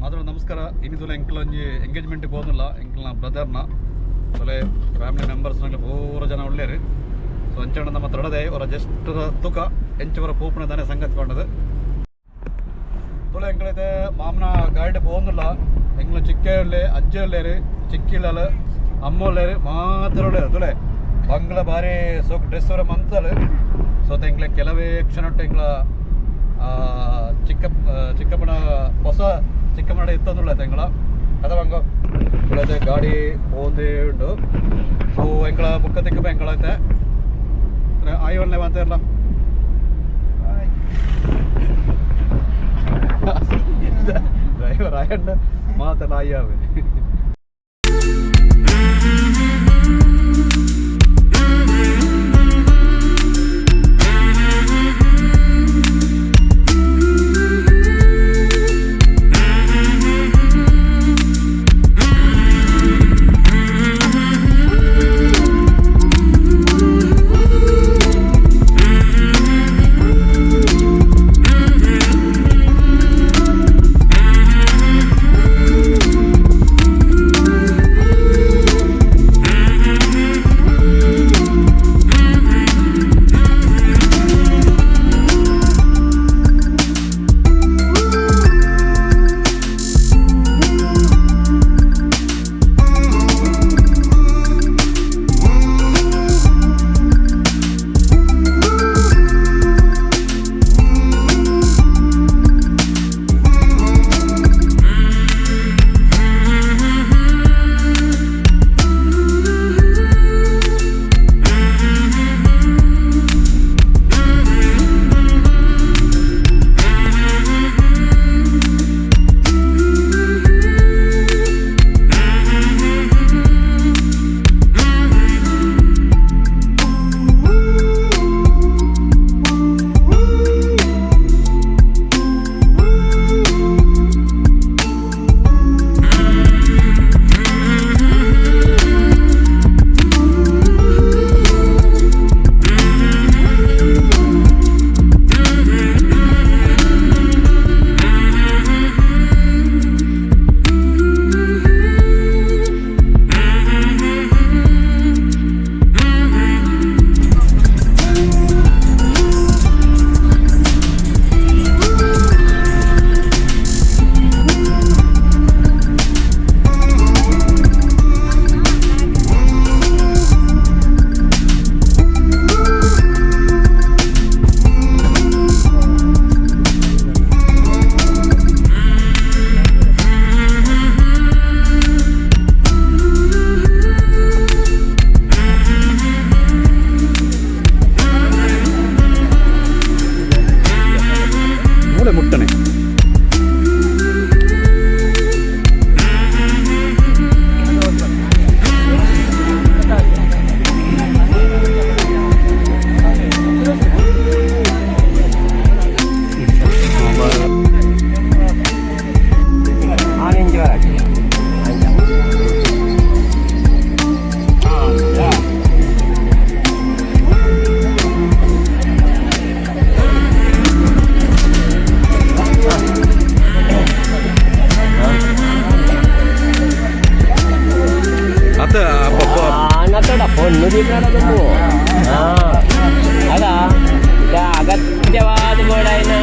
ಮಾತ್ರ ನಮಸ್ಕಾರ. ಇನ್ನಿದುಲ ಎಂಕ್ಲ ಒಂಜಿ ಎಂಗೇಜ್ಮೆಂಟ್ ಪೋದಿಲ್ಲ ಎಂಕ್ಲ ಬ್ರದರ್ನ. ತೊಲೆ ಫ್ಯಾಮಿಲಿ ಮೆಂಬರ್ಸ್ ನಗ್ಲ ಪೂರ ಜನ ಉಳ್ಳೇರು. ಸೊ ಅಂಚಣ ನಮ್ಮ ತೊಡದೆ ಅವರ ಜಸ್ಟ್ ತುಕ ಎಂಚ ಅವರ ಪೂಪನ ತಾನೆ ಸಂಗತಿ ಪಂಡದು. ತೊಲೆ ಎಂಕ್ಲೈತೆ ಮಾಮನ ಗಾಡಿ ಪೋಂದಿಲ್ಲ. ಎಂಕ್ಲ ಚಿಕ್ಕ ಉಳ್ಳೆ, ಅಜ್ಜ ಉಳ್ಳೇರು, ಚಿಕ್ಕಿಲ್ಲಲು, ಅಮ್ಮ ಉಳ್ಳೇರು, ಮಾತ್ರ ಉಳ್ಳೇರು. ತೊಲೆ ಬಂಗ್ಲ ಬಾರಿ ಸೋಕ್ ಡ್ರೆಸ್ ಅವರ ಮಂತಲು. ಸೊ ಎಂಕ್ಲೆ ಕೆಲವೇ ಕ್ಷಣ ಎಂಕ್ಲ ಚಿಕ್ಕ ಚಿಕ್ಕಪ್ಪನ ಹೊಸ ಚಿಕ್ಕಮ್ಮನ ಇತ್ತಂದುಳ್ಳ ಎಂಗಳ ಕದ ಬಂಗ ಇಲ್ಲದೆ ಗಾಡಿ ಪೋಂದೇ ಉಂಡು. ಸೊ ಎಂಕ್ಲ ಬುಕ್ಕ ತಿಕ್ಕಪ್ಪ ಎಂಕ್ಲ ಐತೆ ಆಯಿ ಒನ್ಲೆ ಅಂತ ಇರಲ್ಲ. ಡ್ರೈವರ್ ಆಯಂಡ ಮಾತಲ್ಲ ಆಯ್ಯಾವೆ. ಮೂಳೆ ಮುಟ್ಟಣೆ. ಅತ್ತ. പൊണ്ണു തീരണതൊന്നു അതാ ಅಗತ್ಯವಾದ ಬೋಡಾಯ್ನ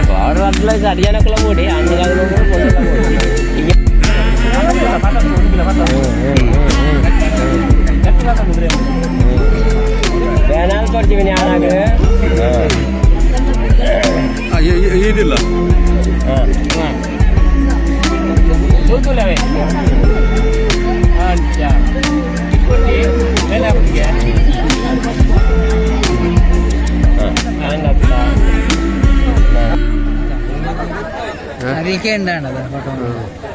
ಗೋಡ ಸರಿಯಾನಕ್ಕಲ ಬೋಡಿ ಅಣ್ಣಗಾಗಲು పొన్నుల ಬೋಡಿ. ಬೇನಾಲ್ ಕೊಡ್ತೀವಿ ನಾನಾಗ. ಇದಿಲ್ಲ. ತೂತುಲವೇ അറിയിക്കേണ്ടാണത് ഫോട്ടോ.